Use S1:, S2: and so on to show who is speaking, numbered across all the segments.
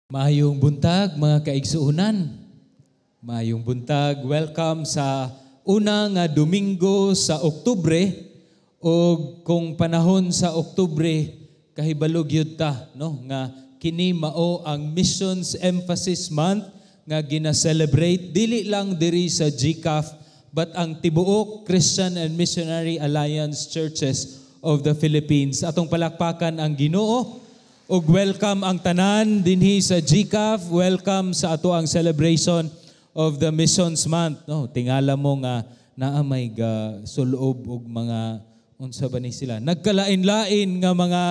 S1: Maayong buntag, mga kaigsuonan. Maayong buntag. Welcome sa una nga Domingo sa Oktubre, o kung panahon sa Oktubre, kahibalo gyud ta, no, nga kini mao ang Missions Emphasis Month nga gina-celebrate dili lang diri sa GCAF but ang tibuok Christian and Missionary Alliance Churches of the Philippines. Atong palakpakan ang Ginoo ug welcome ang tanan dinhi sa GCAF, welcome sa ato ang celebration of the Missions Month. No, tingala mo nga naa may ga sulob og mga, unsa ba ni sila? Nagkalain-lain nga mga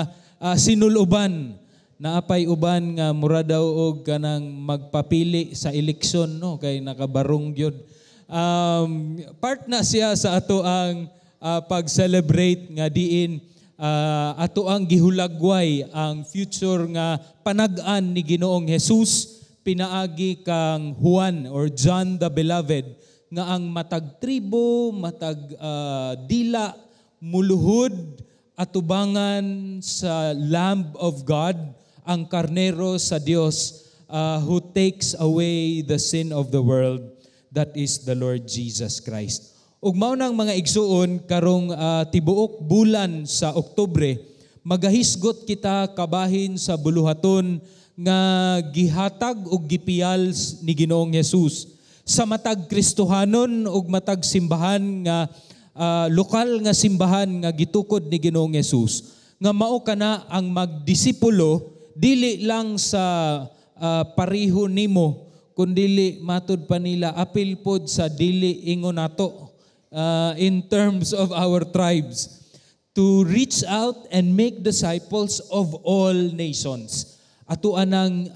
S1: sinuloban. Naapay uban nga mura daw og kanang magpapili sa eleksyon, no, kay nakabarong gyud. Part na siya sa ato ang pag-celebrate nga diin ato ang gihulagway ang future nga panag-an ni Ginoong Jesus pinaagi kang Juan or John the Beloved, nga ang matag tribo, matag dila muluhod atubangan sa Lamb of God, ang karnero sa Dios, who takes away the sin of the world, that is the Lord Jesus Christ. Ug mao nang, mga igsuon, karong tibuok bulan sa Oktubre, magahisgot kita kabahin sa buluhaton nga gihatag ug gipiyal ni Ginoong Jesus sa matag Kristohanon ug matag simbahan nga lokal nga simbahan nga gitukod ni Ginoong Jesus, nga mao kana ang magdisipulo dili lang sa pariho nimo, kundili matud pa nila apil pod sa dili ingon nato in terms of our tribes, to reach out and make disciples of all nations. Ato anang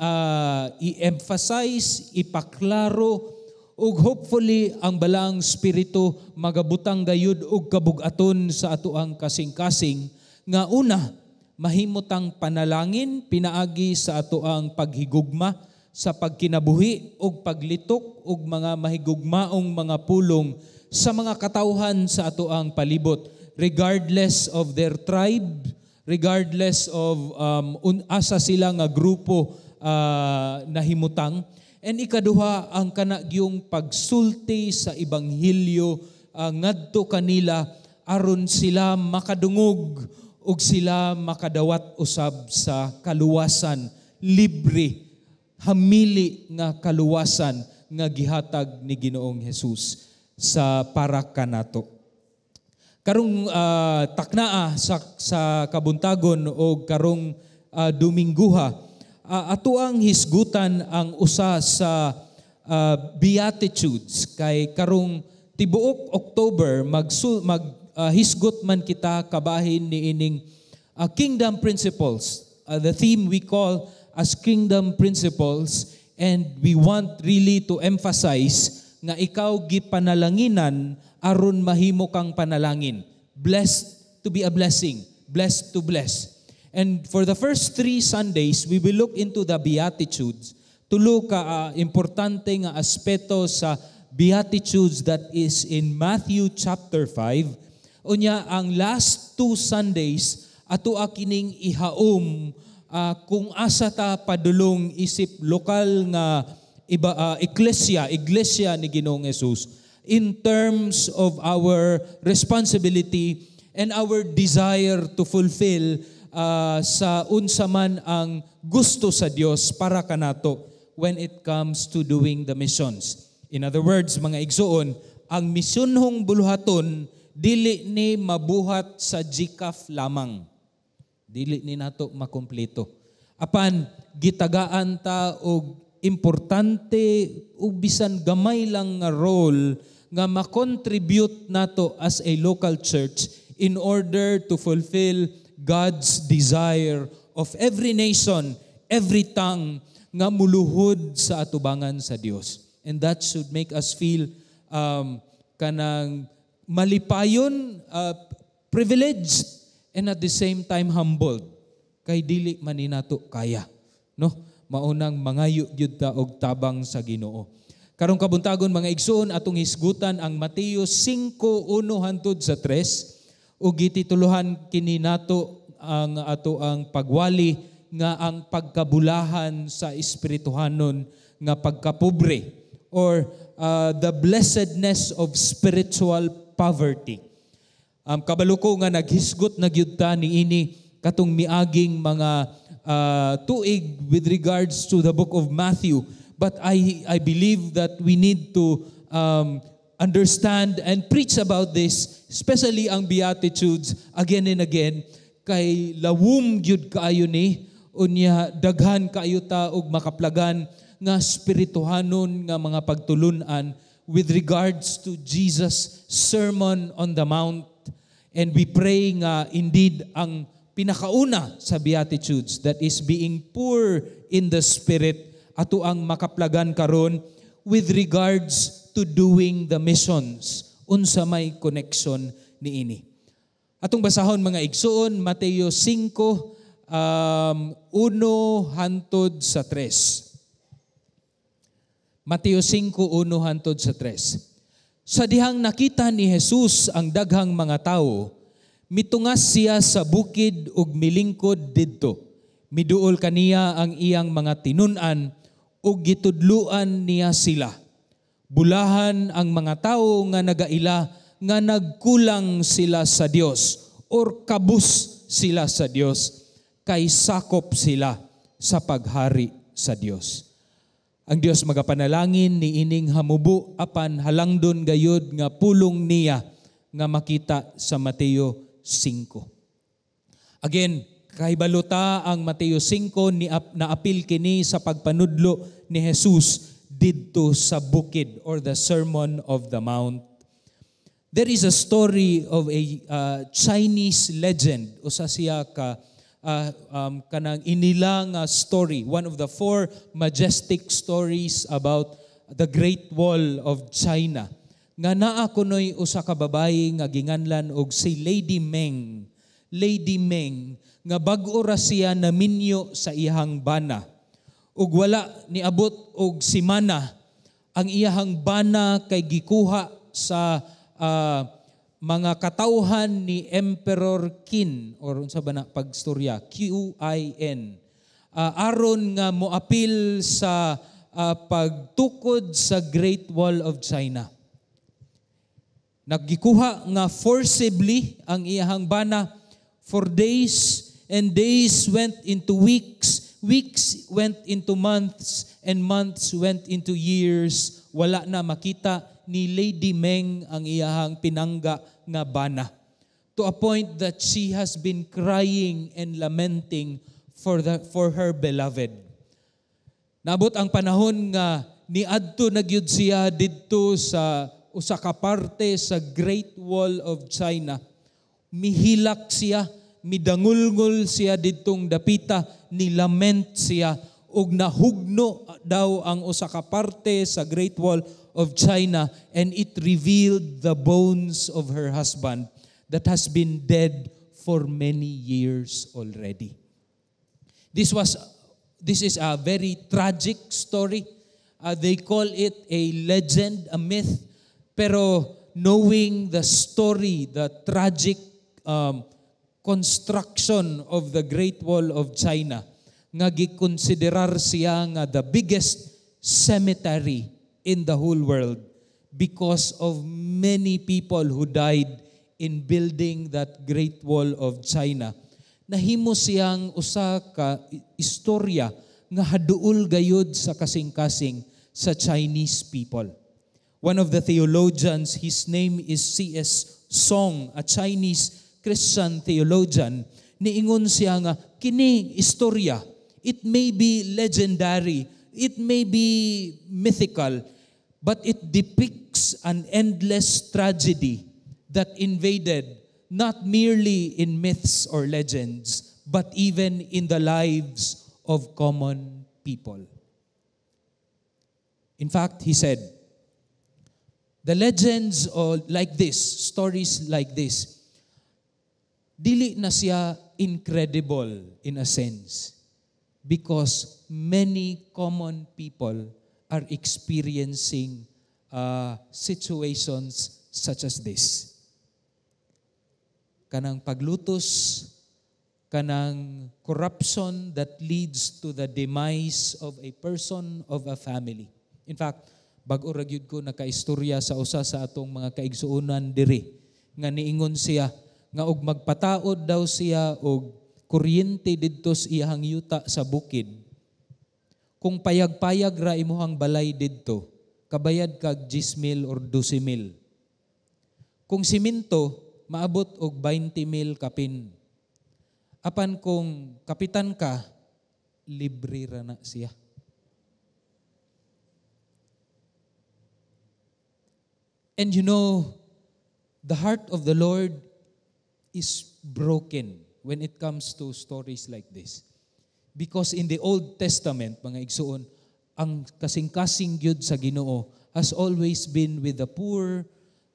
S1: i-emphasize, ipaklaro ug hopefully ang Balaang Espiritu magabutang gayud og kabug-aton sa ato ang kasing-kasing nga una mahimutang panalangin pinaagi sa ato ang paghigugma sa pagkinabuhi ug paglitok og mga mahigugmaong mga pulong sa mga katawhan sa ato ang palibot, regardless of their tribe, regardless of asa sila nga grupo nahimutang. And ikaduha, ang kanagyong pagsulti sa ebanghelyo ngadto kanila aron sila makadungog ug sila makadawat usab sa kaluwasan, libre, hamili nga kaluwasan nga gihatag ni Ginoong Jesus sa para kanato. Karong taknaa sa kabuntagon o karong Domingguha, ato ang hisgutan ang usa sa Beatitudes, kay karong tibuok October mag hisgot man kita kabahin ni ining Kingdom Principles. The theme we call as Kingdom Principles, and we want really to emphasize nga ikaw gipanalanginan aron mahimo kang panalangin. Blessed to be a blessing, blessed to bless. And for the first 3 Sundays, we will look into the Beatitudes. Tulo ka importante nga aspeto sa Beatitudes that is in Matthew chapter 5. Unya, ang last 2 Sundays, ato kining ihaom kung asa ta padulong isip lokal nga iba eklesia, iglesia ni Ginoong Jesus, in terms of our responsibility and our desire to fulfill sa unsa man ang gusto sa Dios para kanato when it comes to doing the missions. In other words, mga igsuon, ang misyonhong buluhaton dili ni mabuhat sa GCAF lamang. Dili ni nato makumpleto. Apan gitagaan ta og importante ug bisan gamay lang nga role nga ma-contribute nato as a local church in order to fulfill God's desire of every nation, every tongue nga muluhod sa atubangan sa Dios. And that should make us feel kanang malipayon, privileged, and at the same time humbled. Kay dili man ni nato kaya. No? Maunang mangayo gyud ta og tabang sa Ginoo. Karong kabuntagon, mga igsuon, atong hisgutan ang Mateo 5:1 hangtod sa 3 ug gitituluhan kini nato ang ato ang pagwali nga ang pagkabulahan sa espirituhanon nga pagkapobre or the blessedness of spiritual poverty. Kabalo ko nga naghisgot na gyud ta niini katong miaging mga tuig with regards to the book of Matthew. But I believe that we need to understand and preach about this, especially ang Beatitudes, again and again, kay lawom gyud kaayo ni, unya daghan kaayo ta og makaplagan nga spirituhanon nga mga pagtulunan with regards to Jesus' Sermon on the Mount. And we pray nga indeed ang pinakauna sa Beatitudes, that is being poor in the spirit, ato ang makaplagan karon with regards to doing the missions, unsa may connection niini. Atong basahon, mga igsuon, Mateo 5 1 hantod sa 3. Mateo 5:1 hantod sa 3. Sa dihang nakita ni Jesus ang daghang mga tawo, mitungas siya sa bukid ug milingkod didto. Miduol kaniya ang iyang mga tinun-an ug gitudluan niya sila. Bulahan ang mga tawo nga nagaila nga nagkulang sila sa Dios or kabus sila sa Dios, kay sakop sila sa paghari sa Dios. Ang Dios magapanalangin ni ining hamubo apan halangdon gayud nga pulong niya nga makita sa Mateo 5. Again, kahibalo ta ang Mateo 5 ni naapil kini sa pagpanudlo ni Jesus didto sa bukid or the Sermon of the Mount. There is a story of a Chinese legend. Usa siya ka kanang inila nga story, one of the four majestic stories about the Great Wall of China. Nga naa kunoy usa ka babayi nga ginganlan og si Lady Meng. Lady Meng nga bag-o ra siya naminyo sa iyahang bana. Ug wala niabot og simana, ang iyahang bana kay gikuha sa mga katawhan ni Emperor Qin or unsa ba na pagstorya, Qin, aron nga moapil sa pagtukod sa Great Wall of China. Nagikuha nga forcibly ang iyahang bana for days, and days went into weeks, weeks went into months, and months went into years. Wala na makita ni Lady Meng ang iyahang pinangga nga bana, to a point that she has been crying and lamenting for her beloved. Nabot ang panahon nga niadto na gyud siya didto sa usa ka parte sa Great Wall of China. Mihilak siya, midangulngol siya didtong dapita, ni-lament siya ug nahugno daw ang usa ka parte sa Great Wall of China, and it revealed the bones of her husband that has been dead for many years already. This is a very tragic story. They call it a legend, a myth. Pero knowing the story, the tragic construction of the Great Wall of China, nga gikonsiderar siya nga the biggest cemetery in the whole world because of many people who died in building that Great Wall of China. Nahimo siyang usa ka istorya nga haduol gayud sa kasing-kasing sa Chinese people. One of the theologians, his name is C.S. Song, a Chinese Christian theologian, niingon siya nga kini istorya, it may be legendary, it may be mythical, but it depicts an endless tragedy that invaded not merely in myths or legends, but even in the lives of common people. In fact, he said, the legends or like this, stories like this, dili na siya incredible in a sense because many common people are experiencing situations such as this. Kanang paglutos Kanang corruption that leads to the demise of a person, of a family. In fact, bag-o ra gyud ko nakaistorya sa usa sa atong mga kaigsuonan diri nga niingon siya nga og magpataod daw siya og kuryente didto sa iyahang yuta sa bukid. Kung payag-payag ra imuhang balay didto, kabayad kag 10 mil or 12 mil. Kung simento, maabot og 20 mil kapin. Apan kung kapitan ka, libre ra na siya. And the heart of the Lord is broken when it comes to stories like this. Because in the Old Testament, mga igsuon, ang kasing-kasing gyud sa Ginoo has always been with the poor,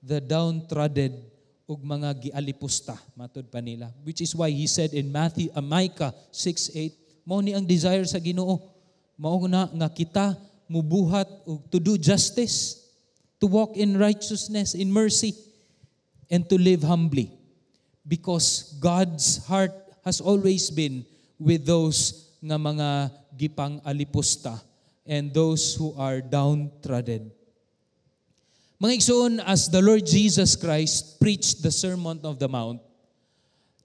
S1: the downtrodden, ug mga gialipusta, matud pa nila. Which is why he said in Micah 6:8, mao ni ang desire sa Ginoo, mao na nga kita mubuhat og to do justice, to walk in righteousness, in mercy, and to live humbly. Because God's heart has always been with those nga mga gipang alipusta and those who are downtrodden. Mga igsoon, as the Lord Jesus Christ preached the Sermon of the Mount,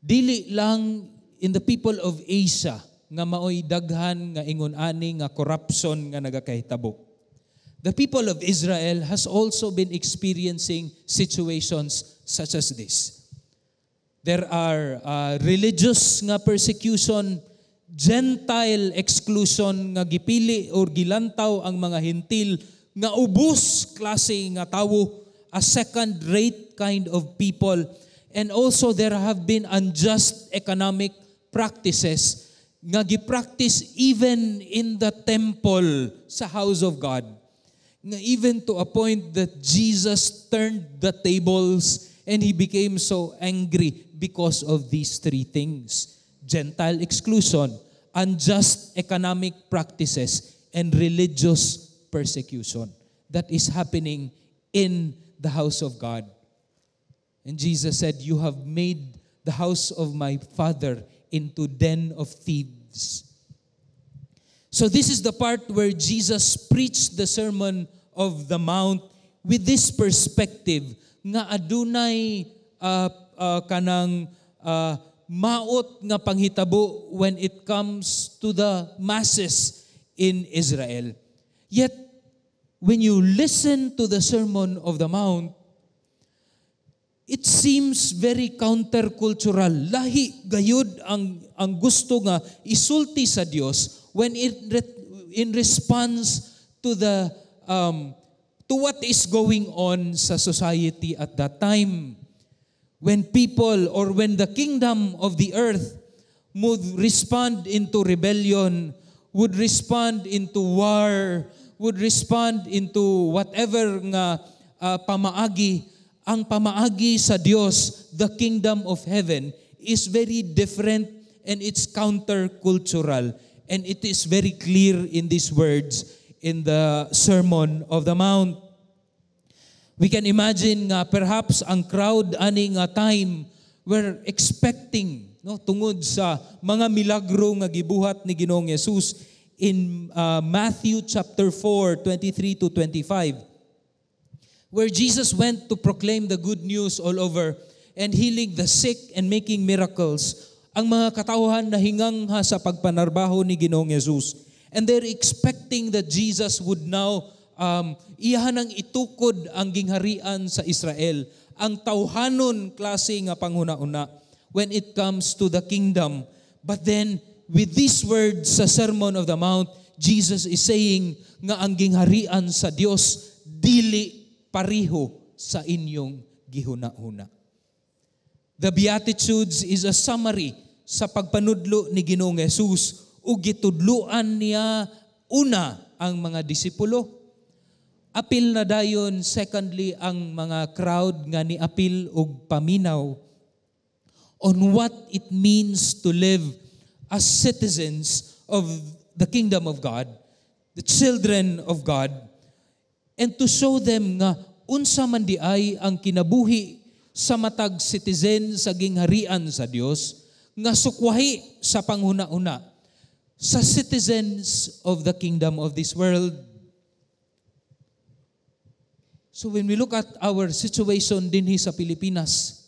S1: dili lang in the people of Asia nga maoy daghan nga ingon ani nga corruption nga nagakahitabo. The people of Israel has also been experiencing situations such as this. There are religious nga persecution, Gentile exclusion nga gipili or gilantaw ang mga Hentil nga ubos klase nga tawo, a second-rate kind of people. And also there have been unjust economic practices nga gipractice even in the temple sa house of God. Nga even to a point that Jesus turned the tables and he became so angry because of these three things: Gentile exclusion, unjust economic practices, and religious persecution that is happening in the house of God. And Jesus said, "You have made the house of my Father into den of thieves." So this is the part where Jesus preached the Sermon of the Mount with this perspective nga adunay kanang maot nga panghitabo when it comes to the masses in Israel. Yet, when you listen to the Sermon of the Mount, it seems very countercultural. Lahi gayud ang gusto nga isulti sa Dios when in response to what is going on sa society at that time. When people or when the kingdom of the earth would respond into rebellion, would respond into war, would respond into whatever nga pamaagi, ang pamaagi sa Dios, the kingdom of heaven, is very different and it's countercultural. And it is very clear in these words in the Sermon of the Mount. We can imagine nga perhaps ang crowd ani nga time were expecting, no, tungod sa mga milagro nga gibuhat ni Ginoong Hesus in Matthew chapter 4, 23 to 25, where Jesus went to proclaim the good news all over and healing the sick and making miracles. Ang mga katawhan nahingangha sa pagpanarbaho ni Ginoong Hesus. And they're expecting that Jesus would now iyahan ang itukod ang gingharian sa Israel, ang tawhanon klase nga panghuna-una when it comes to the kingdom. But then, with these words sa Sermon of the Mount, Jesus is saying nga ang gingharian sa Dios dili pariho sa inyong gihuna-huna. The Beatitudes is a summary sa pagpanudlo ni Ginoong Hesus ug gitudluan niya una ang mga disipulo. Apil na dayon secondly ang mga crowd nga niapil og paminaw on what it means to live as citizens of the kingdom of God, the children of God, and to show them nga unsa man di ay ang kinabuhi sa matag citizen sa gingharian sa Dios, nga sukwahi sa panghuna-una sa citizens of the kingdom of this world. So when we look at our situation dinhi sa Pilipinas,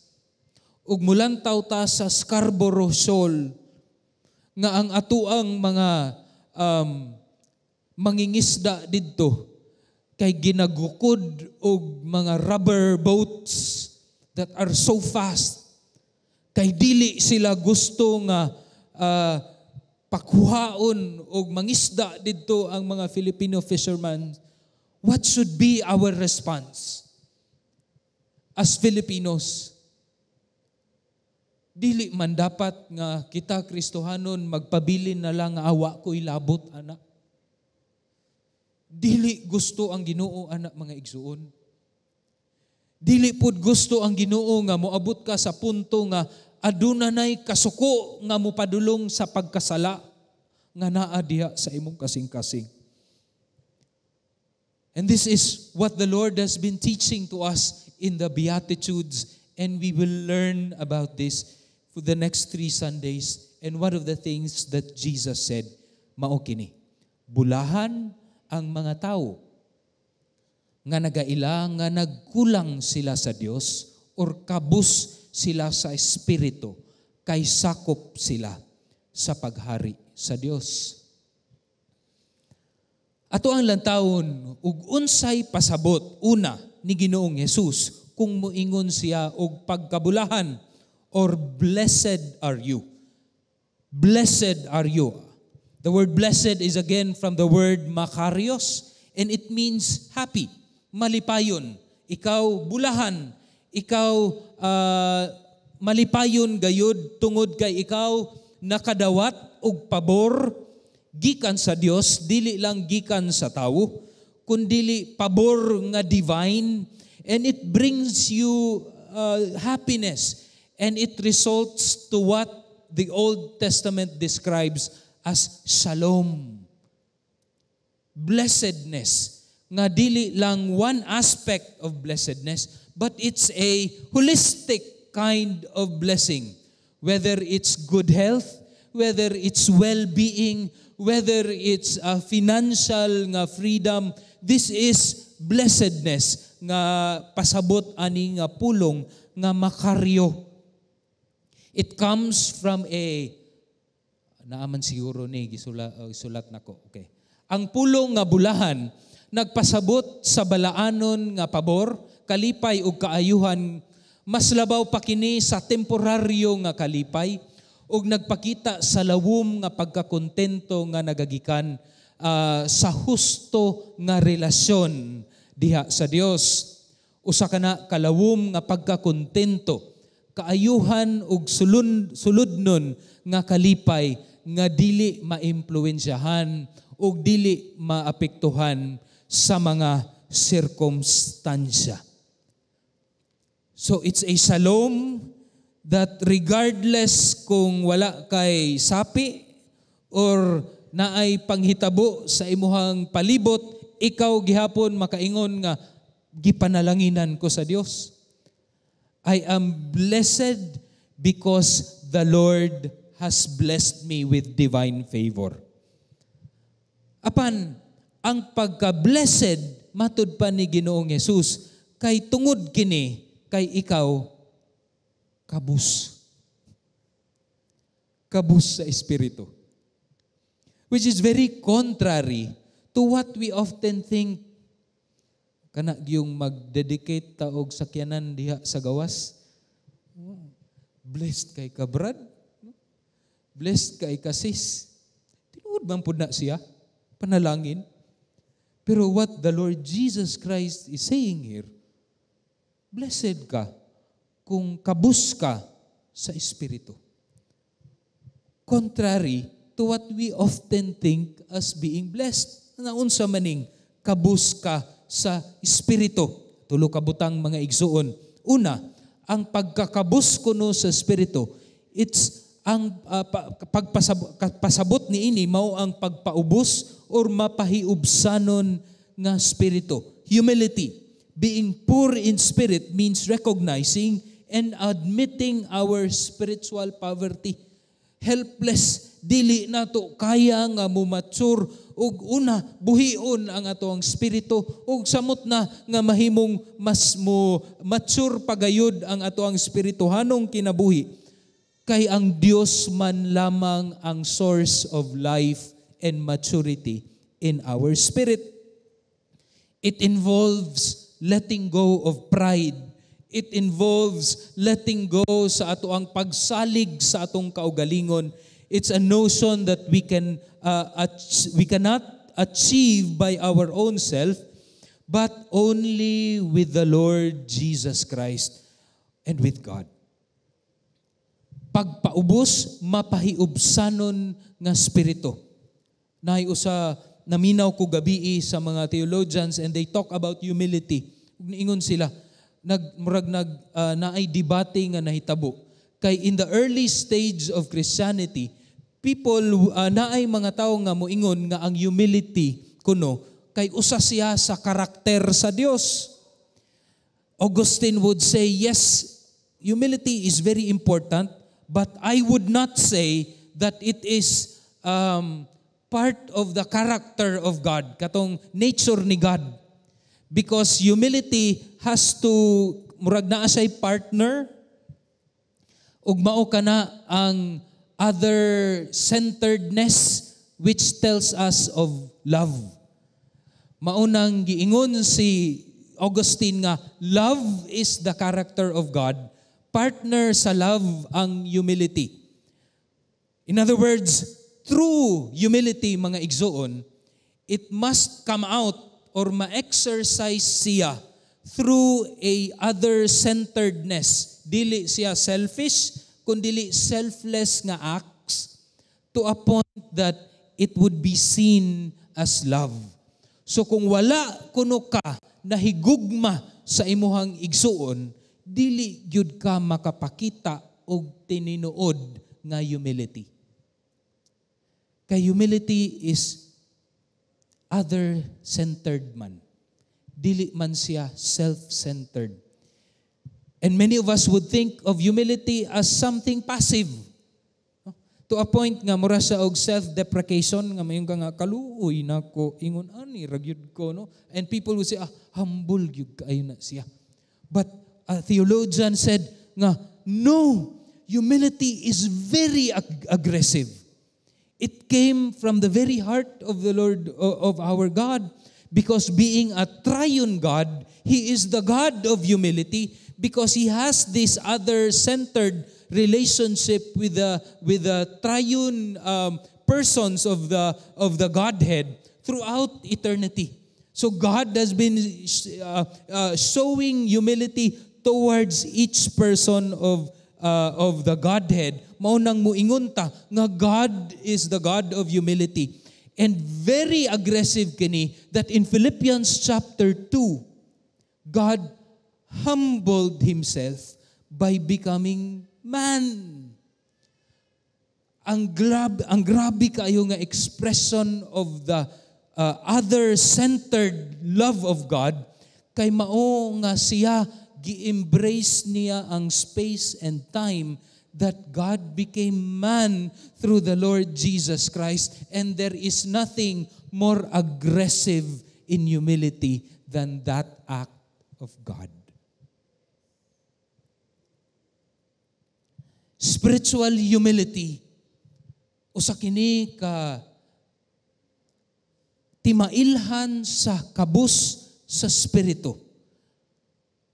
S1: ug mulantaw ta sa Scarborough Shoal, nga ang atuang mga mangingisda didto kay ginagukod og mga rubber boats that are so fast kay dili sila gusto nga pakuhaon og mangisda didto ang mga Filipino fishermen. What should be our response as Filipinos? Dili man dapat nga kita Kristohanon magpabilin na lang nga awa ko'y labot ana. Dili gusto ang Ginoo ana, mga igsuon. Dili pud gusto ang Ginoo nga moabot ka sa punto nga aduna nay kasuko nga mopadulong sa pagkasala nga naa diha sa imong kasing-kasing. And this is what the Lord has been teaching to us in the Beatitudes, and we will learn about this for the next 3 Sundays. And one of the things that Jesus said, mao kini: "Bulahan ang mga tao nga nagaila nga nagkulang sila sa Dios or kabus sila sa Espiritu, kay sakop sila sa paghari sa Dios." Ato ang lantawon ug unsay pasabot una ni Ginoong Jesus kung moingon siya og pagkabulahan or "Blessed are you." Blessed are you. The word "blessed" is again from the word "makarios" and it means happy, malipayon. Ikaw bulahan, ikaw malipayon gayud tungod kay ikaw nakadawat og pabor gikan sa Dios, dili lang gikan sa tawo, kundili pabor nga divine, and it brings you happiness and it results to what the Old Testament describes as shalom. Blessedness nga dili lang one aspect of blessedness, but it's a holistic kind of blessing, whether it's good health, whether it's well-being, whether it's a financial nga freedom. This is blessedness nga pasabot ani nga pulong nga makaryo. It comes from a naaman siguro ni gisulat nako. Okay, ang pulong nga bulahan nagpasabot sa balaanon nga pabor, kalipay ug kaayuhan. Mas labaw pa kini sa temporaryo nga kalipay ug nagpakita sa lawom nga pagkakontento nga nagagikan sa husto nga relasyon diha sa Dios. Usa kana kalawom nga pagkakontento, kaayuhan ug suludnon nga kalipay nga dili maimpluwensyahan ug dili maapektuhan sa mga sirkumstansya. So it's a shalom that regardless kung wala kay sapi or naay panghitabo sa imuhang palibot, ikaw gihapon makaingon nga gipanalanginan ko sa Dios. I am blessed because the Lord has blessed me with divine favor. Apan, ang pagka-blessed, matud pa ni Ginoong Jesus, kay tungod kini, kay ikaw, kabus. Kabus sa Espiritu. Which is very contrary to what we often think. Kana yung mag-dedicate ta og sakyanan diha sa gawas. Blessed kay ka, brad. Blessed kay ka, sis. Tinuod man pud na siya? Panalangin. Pero what the Lord Jesus Christ is saying here, blessed ka kung kabus ka sa Espiritu. Contrary to what we often think as being blessed. Naunsa maning kabus ka sa Espiritu? Tulo ka butang, mga igsuon. Una, ang pagkakabus kuno sa Espiritu, it's ang pasabot niini mao ang pagpaubos or mapahiubsanon nga espiritu. Humility. Being poor in spirit means recognizing and admitting our spiritual poverty. Helpless, dili nato kaya nga mumature ug una buhion ang atoang espiritu ug samot na nga mahimong mas mo mature pagayod ang atoang espirituhanong kinabuhi, kay ang Dios man lamang ang source of life and maturity in our spirit. It involves letting go of pride. It involves letting go sa atoang pagsalig sa atong kaugalingon. It's a notion that we cannot achieve by our own self, but only with the Lord Jesus Christ and with God. Pagpaubos, mapahiubsanon nga spirito. Naay usa naminaw ko gabii sa mga theologians and they talk about humility. Niingon sila, nag murag nag naay debate nga nahitabo. Kay in the early stage of Christianity, people naay mga tawo nga moingon nga ang humility kuno kay usa siya sa karakter sa Dios. Augustine would say, "Yes, humility is very important, but I would not say that it is part of the character of God, katong nature ni God." Because humility has to, murag naa siya'y partner, ug mao kana ang other-centeredness which tells us of love. Maunang giingon si Augustine nga love is the character of God. Partner sa love ang humility. In other words, true humility, mga igsuon, it must come out or ma-exercise siya through a other-centeredness. Dili siya selfish, kundili selfless nga acts to a point that it would be seen as love. So kung wala kuno ka nahigugma sa imuhang igsuon, dili gyud ka makapakita og tinuod nga humility. Kay humility is other-centered man. Dili man siya self-centered. And many of us would think of humility as something passive. No? To a point nga mura sa og self-deprecation nga mayon ka nga kaluoy nako, ingon ani ra gyud ko, no, and people would say, "Ah, humble gyud kaayo na siya." But a theologian said nga no, humility is very aggressive. It came from the very heart of the Lord of our God, because being a triune God, He is the God of humility because He has this other-centered relationship with the triune persons of the Godhead throughout eternity. So God has been showing humility towards each person of the Godhead. Mao nang muingon ta nga God is the God of humility. And very aggressive kini that in Philippians chapter 2, God humbled himself by becoming man. Ang grabe kaayo nga expression of the other-centered love of God kay mao nga siya gi-embrace niya ang space and time that God became man through the Lord Jesus Christ, and there is nothing more aggressive in humility than that act of God. Spiritual humility, usa kini ka timailhan sa kabus sa espiritu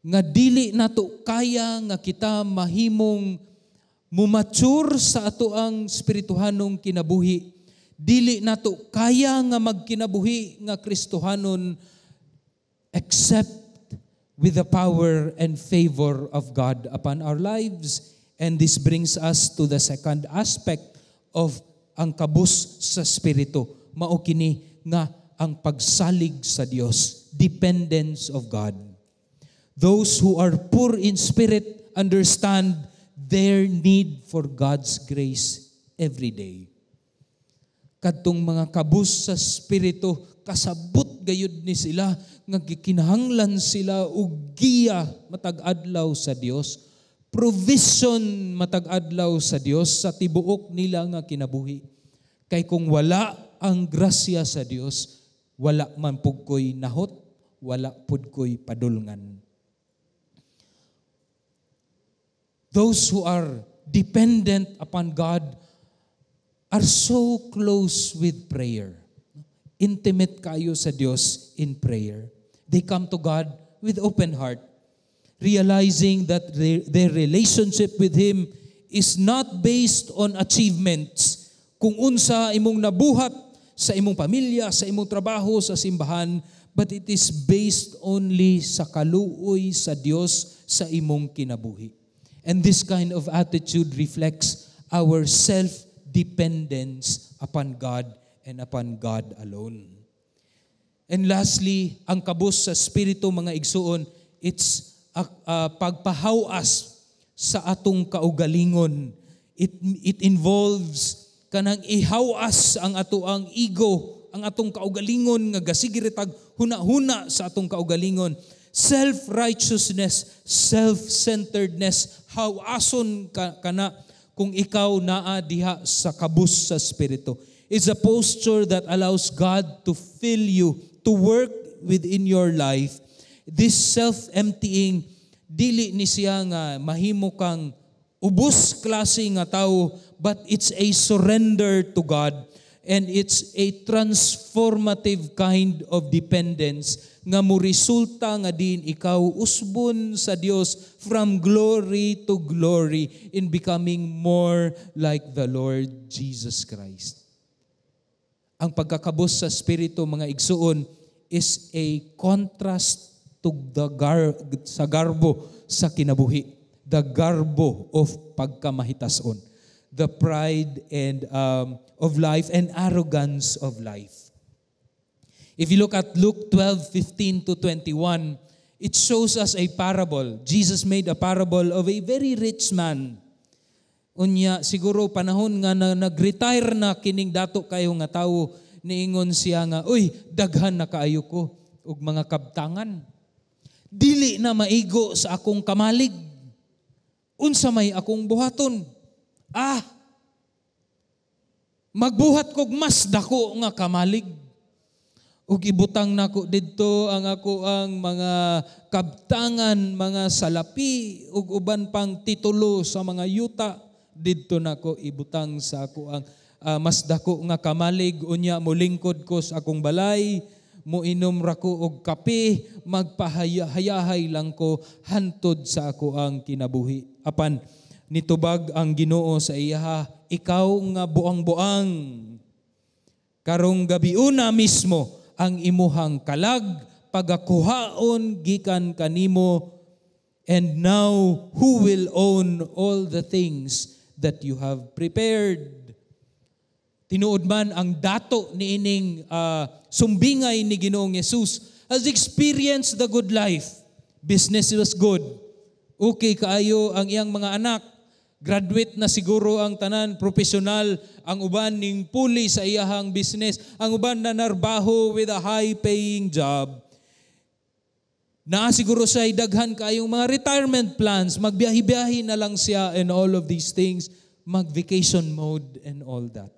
S1: nga dili nato kaya nga kita mahimong mumature sa atoang espirituhanong kinabuhi, dili nato kaya nga magkinabuhi nga Kristohanon except with the power and favor of God upon our lives. And this brings us to the second aspect of ang kabus sa espiritu. Mao kini nga ang pagsalig sa Dios, dependence of God. Those who are poor in spirit understand their need for God's grace every day. Kadtong mga kabus sa espiritu, kasabot gayud ni sila nga gikinahanglan sila og giya matag adlaw sa Dios. Provision matag adlaw sa Dios sa tibuok nila nga kinabuhi. Kay kung wala ang grasya sa Dios, wala man pud ko'y nahot, wala pud ko'y padulngan. Those who are dependent upon God are so close with prayer. Intimate kayo sa Dios in prayer. They come to God with open heart, realizing that their relationship with Him is not based on achievements. Kung unsa imong nabuhat sa imong pamilya, sa imong trabaho, sa simbahan, but it is based only sa kaluoy sa Dios sa imong kinabuhi. And this kind of attitude reflects our self-dependence upon God and upon God alone. And lastly, ang kabus sa Espiritu, mga igsuon, it's pagpahawas sa atong kaugalingon. It involves kanang ihawas ang ato ang ego, ang atong kaugalingon nga gasige tag huna-huna sa atong kaugalingon. Self-righteousness, self-centeredness, hawason ka, kana kung ikaw naa diha sa kabus sa Espiritu. It's a posture that allows God to fill you, to work within your life. This self-emptying, dili ni siya nga mahimo kang ubos klase nga tao, but it's a surrender to God and it's a transformative kind of dependence nga mo resulta nga din ikaw usbon sa Dios from glory to glory in becoming more like the Lord Jesus Christ. Ang pagkakabus sa Espiritu, mga igsuon, is a contrast to the sa garbo sa kinabuhi. The garbo of pagkamahitason. The pride and of life and arrogance of life. If you look at Luke 12:15 to 21, it shows us a parable. Jesus made a parable of a very rich man. Unya, siguro panahon nga na nag-retire na kining dato kayo nga tawo, niingon siya nga, "Uy, daghan na kaayo ko og mga kabtangan. Dili na maigo sa akong kamalig. Unsa may akong buhaton? Ah, magbuhat kog mas dako nga kamalig. Ug ibutang nako didto ang ako ang mga kabtangan, mga salapi ug uban pang titulo sa mga yuta. Didto nako ibutang sa ako ang mas dako nga kamalig. Unya molingkod ko sa akong balay, moinom ra ko og kape, magpahayahay lang ko hantod sa ako ang kinabuhi." Apan nitubag ang Ginoo sa iyaha, "Ikaw nga buang-buang, karong gabiuna mismo ang imuhang kalag pagakuhaon gikan kanimo, and now who will own all the things that you have prepared?" Tinuod man ang dato niining sumbingay ni Ginoong Yesus has experienced the good life. Business was good. Okay kaayo ang iyang mga anak. Graduate na siguro ang tanan, profesional, ang uban ning puli sa iyahang business, ang uban na narbaho with a high-paying job. Naa siguro siya daghan kaayong mga retirement plans, magbiyahe-biyahe na lang siya and all of these things, mag-vacation mode and all that.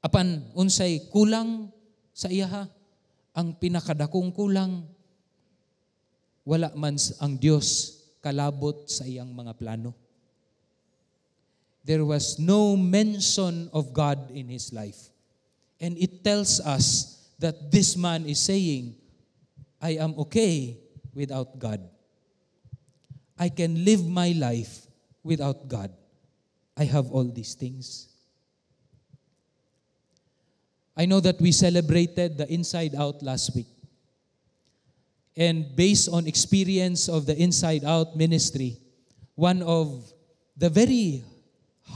S1: Apan unsay kulang sa iyaha? Ang pinakadakong kulang, wala man ang Dios kalabot sa iyang mga plano. There was no mention of God in his life. And it tells us that this man is saying, "I am okay without God. I can live my life without God. I have all these things." I know that we celebrated the Inside Out last week. And based on experience of the Inside Out ministry, one of the very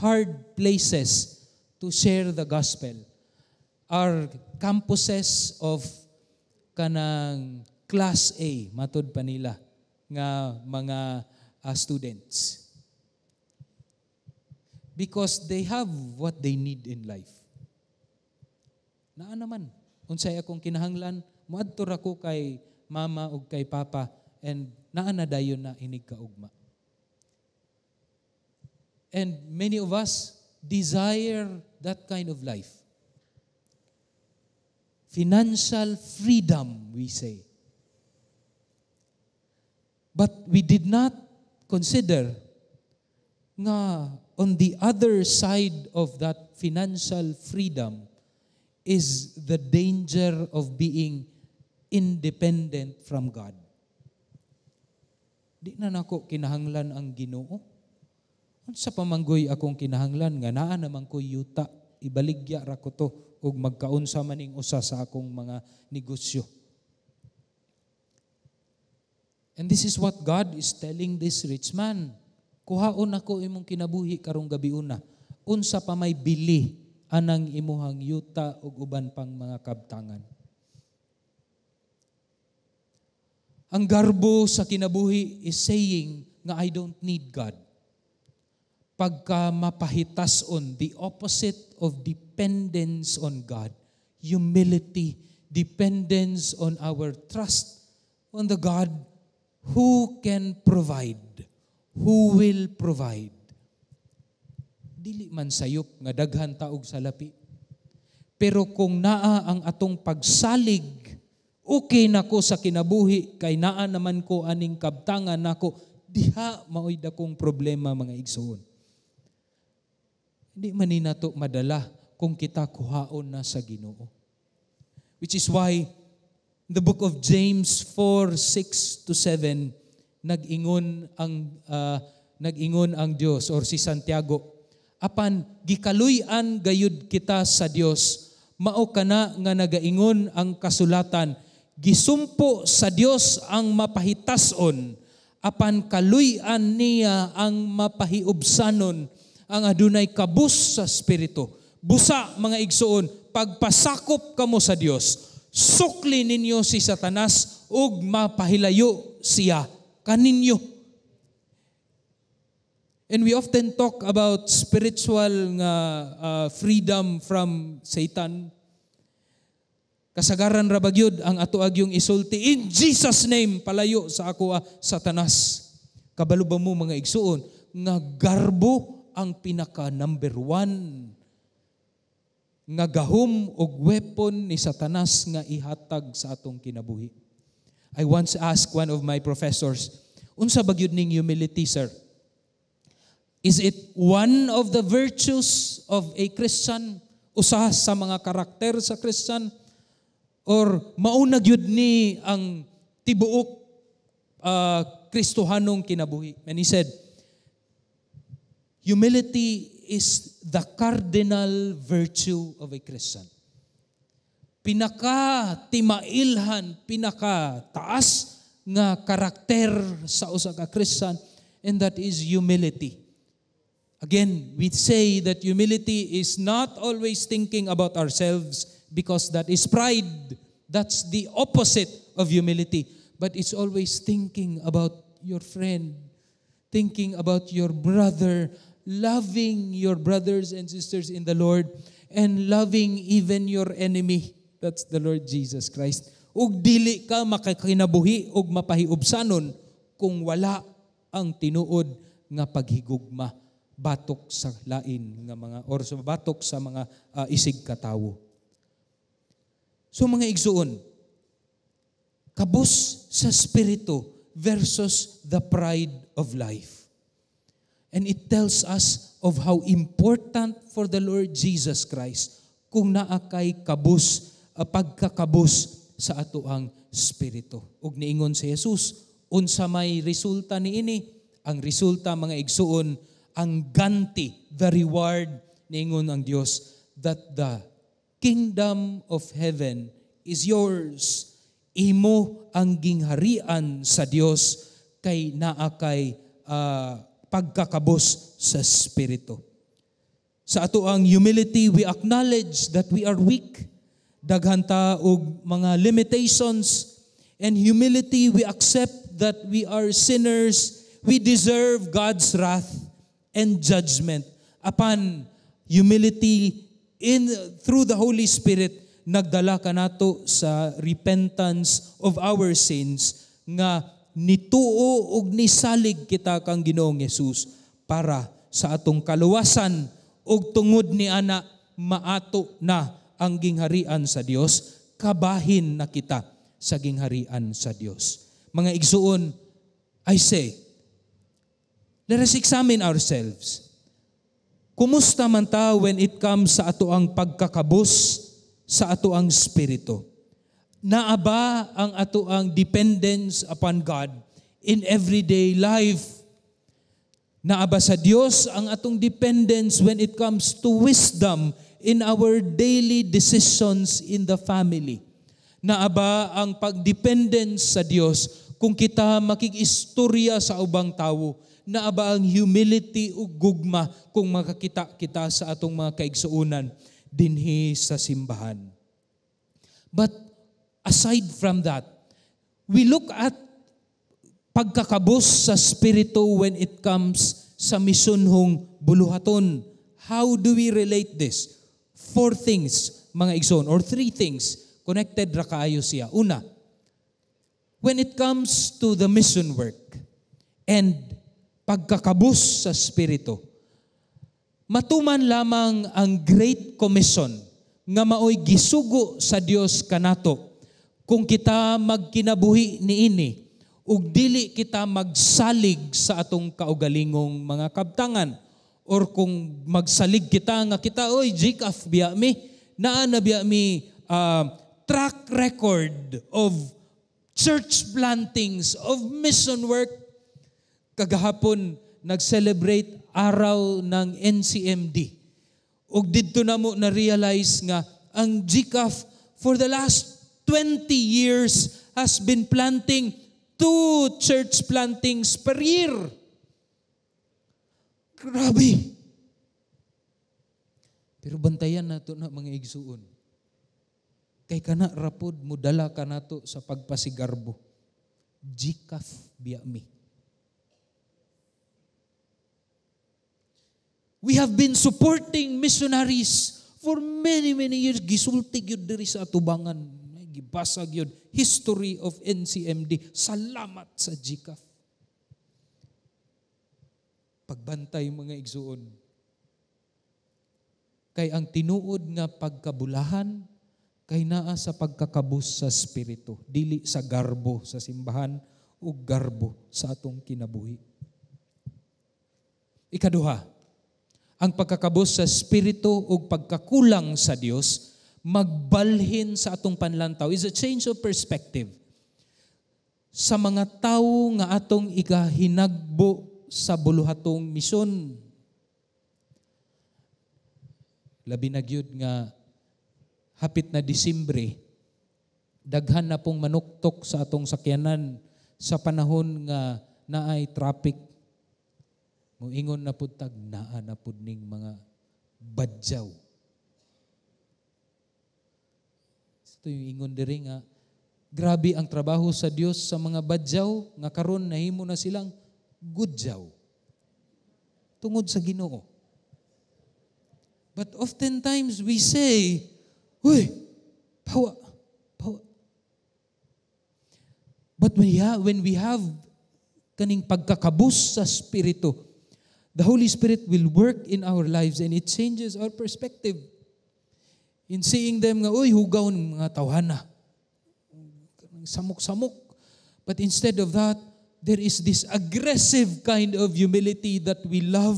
S1: hard places to share the gospel are campuses of kanang class A, matud pa nila, nga mga students. Because they have what they need in life. Naa naman, unsay akong kinahanglan, moadto ra ko kay mama ug kay papa and naa na dayon na inig kaugma. And many of us desire that kind of life. Financial freedom, we say. But we did not consider nga on the other side of that financial freedom is the danger of being independent from God. Di na nako kinahanglan ang Ginoo. Unsa pa man goy akong kinahanglan nga naa naman ko yuta, ibaligya ra ko to ug magkaunsa man ning usa sa akong mga negosyo. And this is what God is telling this rich man. Kuhaon nako imong kinabuhi karong gabiuna. Unsa pa may bili anang imuhang yuta ug uban pang mga kabtangan? Ang garbo sa kinabuhi is saying nga I don't need God. Pagka mapahitason, the opposite of dependence on God, humility, dependence on our trust on the God who can provide, who will provide. Dili man sayop nga daghan taog sa lapi. Pero kung naa ang atong pagsalig, okay nako sa kinabuhi, kay naa naman ko aning kabtangan nako, diha maoy dakong problema, mga igsoon. Hindi man ni nato madala kung kita kuhaon na sa Ginoo. Which is why in the book of James 4:6 to 7, nag-ingon ang Dios or si Santiago, apan gikaluy-an gayud kita sa Dios, mao kana nga nagaingon ang kasulatan, gisumpo sa Dios ang mapahitason, apan kaluy-an niya ang mapahiubsanon, ang adunay kabus sa espiritu. Busa, mga igsoon, pagpasakop kamo sa Dios, sukli ninyo si Satanas ug mapahilayo siya kaninyo. And we often talk about spiritual nga freedom from Satan. Kasagaran ra bagyod ang ato agyong isulti, "In Jesus' name, palayo sa ako, Satanas." Kabalo ba mo, mga igsuon, nga garbo ang pinaka number one nga gahom og weapon ni Satanas nga ihatag sa atong kinabuhi? I once asked one of my professors, "Unsa ba gyud ning humility, sir? Is it one of the virtues of a Christian? Usa sa mga karakter sa Christian? Or mauna gyud ni ang tibuok Kristohanong kinabuhi?" And he said, "Humility is the cardinal virtue of a Christian." Pinaka timailhan, pinaka taas nga karakter sa usa ka Christian, and that is humility. Again, we say that humility is not always thinking about ourselves because that is pride. That's the opposite of humility. But it's always thinking about your friend, thinking about your brother, loving your brothers and sisters in the Lord, and loving even your enemy. That's the Lord Jesus Christ. Ug dili ka makakinabuhi ug mapahiubsanon kung wala ang tinuod nga paghigugma batok sa lain nga mga or sa batok sa mga isig katawo. So mga igsuon, kabus sa espiritu versus the pride of life. And it tells us of how important for the Lord Jesus Christ kung naa kay kabus, pagkakabus sa atoang espiritu. Ug niingon si Jesus, unsa may resulta niini? Ang resulta, mga igsuon, ang ganti, the reward, niingon ang Dios, that the kingdom of heaven is yours. Imo ang gingharian sa Dios kay naa kay pagkakabos sa espiritu. Sa ato ang humility, we acknowledge that we are weak. Daghan ta og mga limitations. And humility, we accept that we are sinners. We deserve God's wrath and judgment. Apan humility in through the Holy Spirit nagdala kanato sa repentance of our sins nga nituo og nisalig kita kang Ginoong Hesus para sa atong kaluwasan ug tungod ni ana maato na ang gingharian sa Dios, kabahin na kita sa gingharian sa Dios. Mga igsuon, I say, let us examine ourselves. Kumusta man ta when it comes sa ato ang pagkakabus sa ato ang spirito? Naa ba ang ato ang dependence upon God in everyday life? Naa ba sa Dios ang atong dependence when it comes to wisdom in our daily decisions in the family? Naa ba ang pagdependence sa Dios kung kita makig-istorya sa ubang tawo? Naa ba ang humility ug gugma kung makakita kita sa atong mga kaigsuonan dinhi sa simbahan? But aside from that, we look at pagkakabos sa spirito when it comes sa misyonhong buluhaton. How do we relate this? Four things, mga igsoon, or three things, connected ra kaayo siya. Una, when it comes to the mission work and pagkakabus sa spirito, matuman lamang ang Great Commission nga maoy gisugo sa Dios kanato kung kita magkinabuhi niini ug dili kita magsalig sa atong kaugalingong mga kabtangan, or kung magsalig kita nga kita, "Oy, GCAF biya mi, naa na biya mi track record of church plantings, of mission work." Kagahapon nag-celebrate araw ng NCMD ug didto na mo na-realize nga ang GCAF for the last 20 years has been planting two church plantings per year. Grabe. Pero bantayan nato na, mga igsuon. Kay kana rapod mudala ka nato sa pagpasigarbo. GCAF biya mi. We have been supporting missionaries for many, many years. Gisulti gyud diri sa atubangan. Gibasa gyud history of NCMD. Salamat sa GCAF. Pagbantay, mga igsuon. Kay ang tinuod nga pagkabulahan kay naa sa pagkakabus sa spirito, dili sa garbo sa simbahan o garbo sa atong kinabuhi. Ikaduha, ang pagkakabus sa spirito ug pagkakulang sa Dios magbalhin sa atong panlantaw is a change of perspective sa mga tawo nga atong ikahinagbo sa buluhatong misyon. Labi na gyud nga hapit na Disyembre, daghan na pong manuktok sa atong sakyanan sa panahon nga naay traffic. Muingon na pud tag naa na pud ning mga badyaw. Ito yung ingon diri nga grabe ang trabaho sa Dios sa mga badyaw nga karon nahimo na silang gudyaw tungod sa Ginoo. But oftentimes we say, "Uy, pawa, pawa." But when we have kaning pagkakabus sa spirito, the Holy Spirit will work in our lives and it changes our perspective. In seeing them nga, "Uy, hugaw ng mga tawhana. Samok-samok." But instead of that, there is this aggressive kind of humility that we love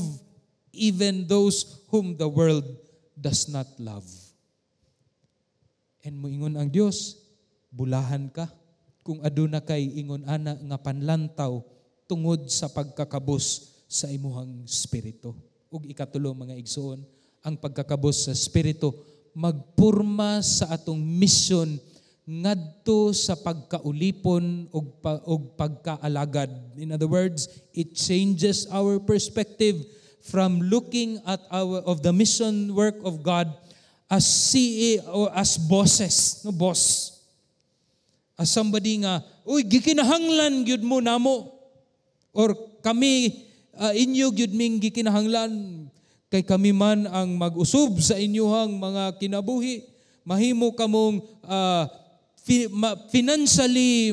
S1: even those whom the world does not love. And moingon ang Dios, "Bulahan ka kung aduna kay ingon ana nga panlantaw tungod sa pagkakabus sa imuhang spirito." Ug ikatulo, mga igsoon, ang pagkakabus sa spirito magpurma sa atong mission ngadto sa pagkaulipon og pagkaalagad. In other words, it changes our perspective from looking at our of the mission work of God as CA or as bosses, no, boss. As somebody nga, "Uy, gikinahanglan gyud mo namo." Or kami, inyo gyud ming gikinahanglan kay kami man ang mag-usub sa inyuhang mga kinabuhi. Mahimo kamong financially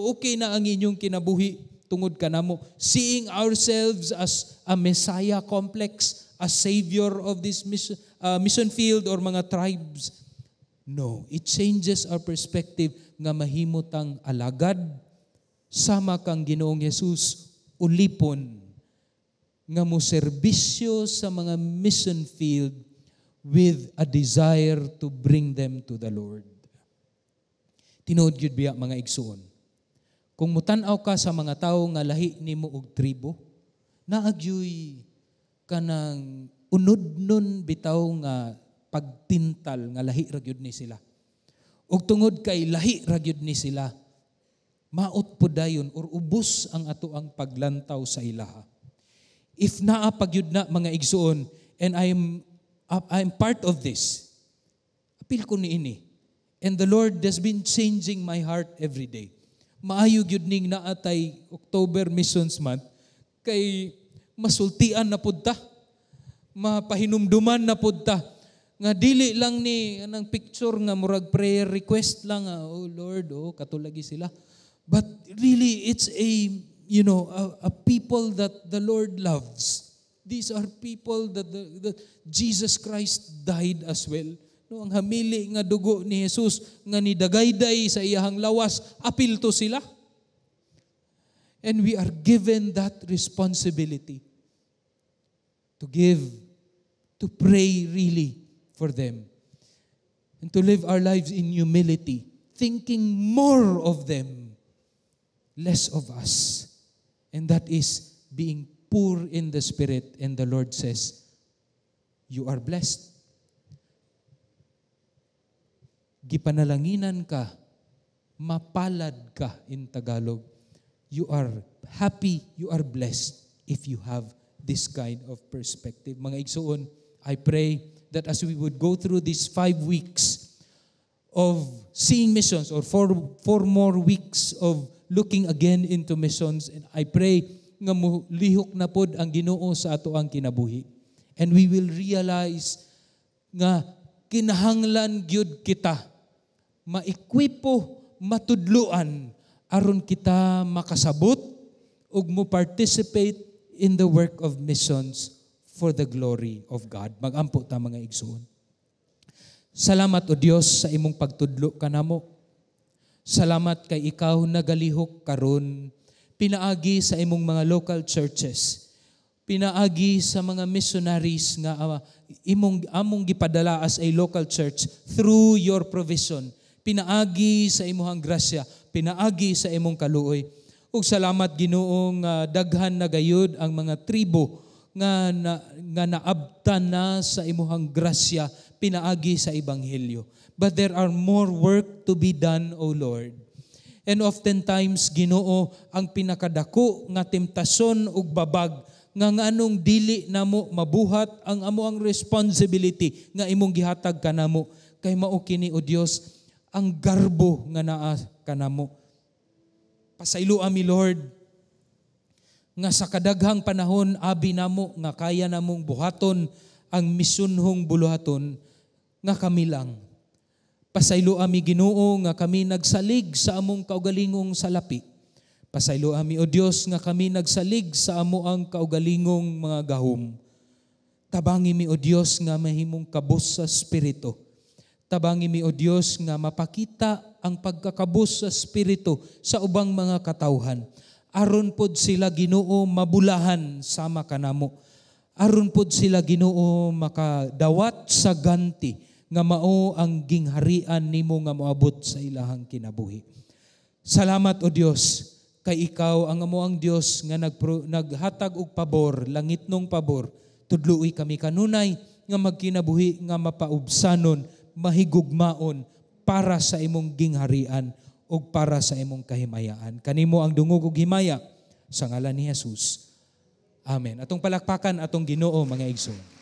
S1: okay na ang inyong kinabuhi. tungod kanamo, seeing ourselves as a Messiah complex, a savior of this mission field or mga tribes. No, it changes our perspective nga mahimo tang alagad sama kang Ginoong Jesus, ulipon nga mo serbisyo sa mga mission field with a desire to bring them to the Lord. Tinuod gyud biya, mga igsuon. Kung mutan-aw ka sa mga tawo nga lahi nimo og tribo, naa gyoy kanang unod nun bitaw nga pagtintal nga lahi ra gyud ni sila. Ug tungod kay lahi ra gyud ni sila, maot po dayon or ubos ang ato ang paglantaw sa ilaha. If naa pa gyud na, mga igsuon, and I am part of this. Apil ko niini. And the Lord has been changing my heart every day. Maayo gyud ning naa tay October Missions Month kay masultian na pud ta. Mapahinumduman na pud ta nga dili lang ni anang picture nga murag prayer request lang, ah, "Oh Lord, oh katulagi sila." But really it's a you know a people that the Lord loves. These are people that Jesus Christ died as well. No, ang hamili nga dugo ni Jesus nga nidagayday sa iyahang lawas, apil to sila. And we are given that responsibility to give, to pray really for them, and to live our lives in humility, thinking more of them, less of us. And that is being poor in the spirit. And the Lord says, "You are blessed. Gipanalanginan ka, mapalad ka" in Tagalog. You are happy, you are blessed if you have this kind of perspective. Mga igsuon, I pray that as we would go through these 5 weeks of seeing missions or four more weeks of looking again into missions, and I pray nga mulihok na pod ang Ginoo sa ato ang kinabuhi. And we will realize nga kinahanglan gyud kita maekwipo, matudluan aron kita makasabot ug mo participate in the work of missions for the glory of God. Magampo ta, mga igsoon. Salamat, O Dios, sa imong pagtudlo kanamo. Salamat kay ikaw nagalihok karon pinaagi sa imong mga local churches. Pinaagi sa mga missionaries nga imong among gipadala as a local church through your provision. Pinaagi sa imong grasya, pinaagi sa imong kaluoy. Ug salamat, Ginoo, nga daghan na gayud ang mga tribo nga naabtan na sa imuhang grasya pinaagi sa ebanghelyo. But there are more work to be done, O Lord. And oftentimes, Ginoo, ang pinakadako nga temptasyon ug babag nga nganong dili namo mabuhat ang amo ang responsibility nga imong gihatag kanamo kay mao kini, O Dios, ang garbo nga naa kanamo. Pasayloa mi, Lord, nga sa kadaghang panahon abi namo nga kaya namong buhaton ang misyonhong buluhaton nga kami lang. Pasayloa mi, Ginoo, nga kami nagsalig sa among kaugalingong salapi. Pasayloa mi, O Dios, nga kami nagsalig sa amo ang kaugalingong mga gahom. Tabangi mi, O Dios, nga mahimong kabos sa espiritu. Tabangi mi, O Dios, nga mapakita ang pagkakabos sa espiritu sa ubang mga katawhan. Aron pod sila, Ginoo, mabulahan sama kanamo. Aron pod sila, Ginoo, makadawat sa ganti nga mao ang gingharian nimo nga moabot sa ilahang kinabuhi. Salamat, O Dios, kay ikaw ang amo ang Dios nga naghatag og pabor, langitnong pabor. Tudloi kami kanunay nga magkinabuhi nga mapaubsanon, mahigugmaon para sa imong gingharian ug para sa imong kahimayaan. Kanimo ang dungog ug himaya sa ngalan ni Jesus. Amen. Atong palakpakan atong Ginoo, mga igsoon.